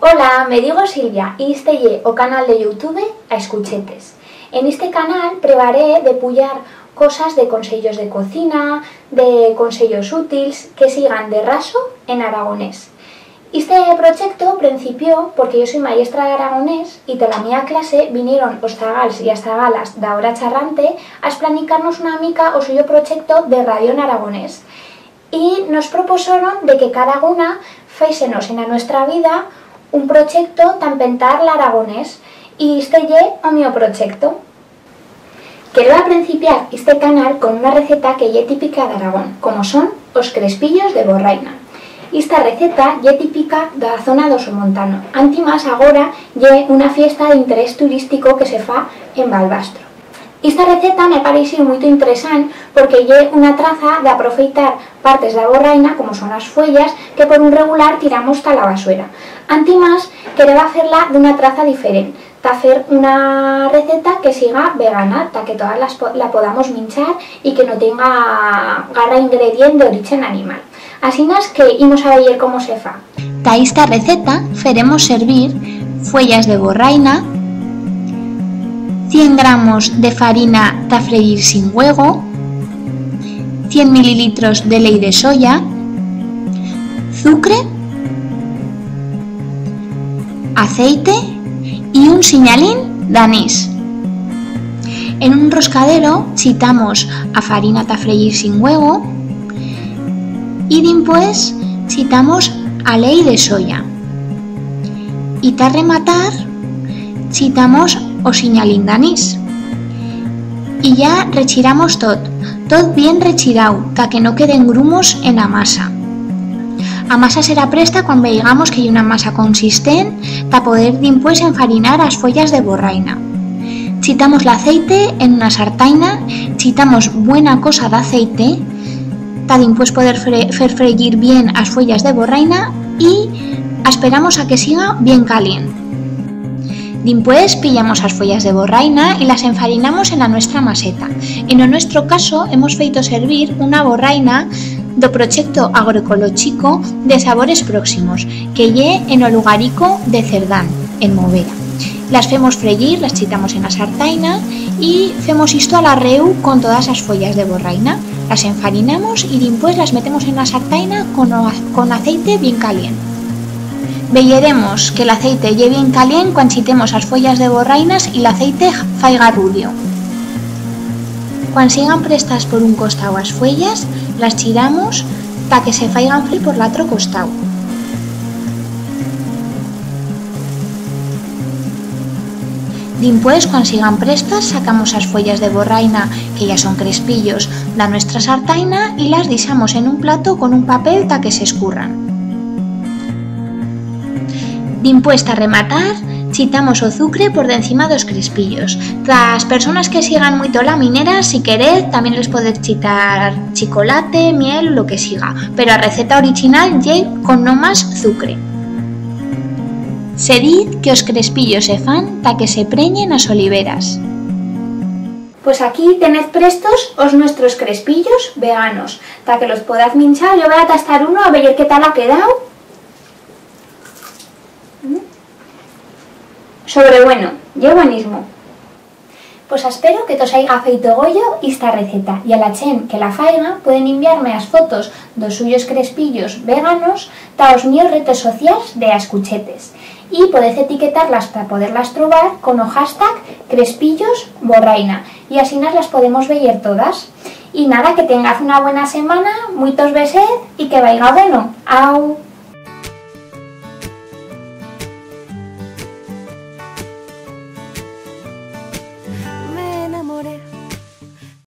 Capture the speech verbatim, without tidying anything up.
Hola, me digo Silvia y este ye o canal de YouTube A Escuchetes. En este canal prevaré de puyar cosas de consellos de cocina, de consellos útils que sigan de raso en aragonés. Este prochecto prencipió porque yo soi mayestra d'aragonés y ta la mía clase vinieron os zagals y as zagalas d'Ahora Charrante a esplanicar-nos una mica o suyo prochecto de radio en aragonés. Y nos proposoron de que cada una fésenos en a nuestra vida un prochecto ta empentar l'aragonés, y este ye o mío prochecto. Quereba prencipiar este canal con una receta que ye típica d'Aragón, como son os crespillos de borraina. Esta receta ye típica d'a zona d'o Somontano. Antimás, agora ye una fiesta d'interés turistico que se fa en Balbastro. Ista receta m'ha pareixiu muito interesant porque ye una traza d'aprofeitar partes d'a borraina, como son as fuellas, que por un regular tiramos ta la basuera. Antimás, quereba fer-la d'una traza diferent, ta fer una receta que siga vegana, ta que todas las po-, la podamos minchar y que no tenga garra ingredient d'orichen animal. Asinas que imos a veyer cómo se fa. Ta ista receta feremos servir fuellas de borraina, cient gramos de farina ta freyir sin huego, cient mililitros de leit de soya, zucre, aceite y un sinyalín d'anís. En un roscadero chitamos a farina ta freyir sin huego y dimpués chitamos a leit de soya. Y ta rematar chitamos o sinyalín d'anís. Y ya rechiramos tot, tot bien rechirau, ta que no queden grumos en a masa. A masa será presta cuan veigamos que ye una masa consistent ta poder dimpués enfarinar as fuellas de borraina. Chitamos l'aceite en una sartaina, chitamos buena cosa d'aceite, ta dimpués poder fre-, fer freyir bien as fuellas de borraina y asperamos a que siga bien calient. Dimpués pillamos as fuellas de borraina y las enfarinamos en a nuestra maseta. En o nuestro caso hemos feito servir una borraina d'o prochecto agroecolochico de Sabores Próximos, que ye en o lugarico de Cerdán, en Movera. Las femos freyir, las chitamos en a sartaina y femos isto a l'arreu con todas as fuellas de borraina. Las enfarinamos y dimpués las metemos en a sartaina con o a-, con aceite bien calient. Veyeremos que l'aceite ye bien calient cuan chitemos as fuellas de borrainas y l'aceite faiga rudio. Cuan sigan prestas por un costau as fuellas, las chiramos ta que se faigan frir por l'atro costau. Dimpués, cuan sigan prestas, sacamos as fuellas de borraina, que ya son crespillos, d'a nuestra sartaina y las dixamos en un plato con un papel ta que s'escurran. Dimpués, ta rematar, chitamos o zucre por dencima d'os crespillos. Tras personas que sigan muito lamineras, si querez, tamién les podez chitar chicolate, miel, lo que siga, pero a receta orichinal ye con no mas zucre. Se diz que os crespillos se fan ta que se prenyen as oliveras. Pues aquí tenez prestos os nuestros crespillos veganos, ta que los podaz minchar. Yo voi a tastar uno a veyer qué tal ha quedau. Mm. Sobre bueno, ye buenismo. Pues aspero que tos haiga feito goyo ista receta, y a la chent que la faiga pueden inviar-me as fotos d'os suyos crespillos veganos ta os míos retes socials de A Escuchetes, y podez etiquetar-las ta poder-las trobar con o hashtag crespillos borraina, y asinas las podemos veyer todas. Y nada, que tengaz una buena semana, muitos besez y que vaiga bueno. Au!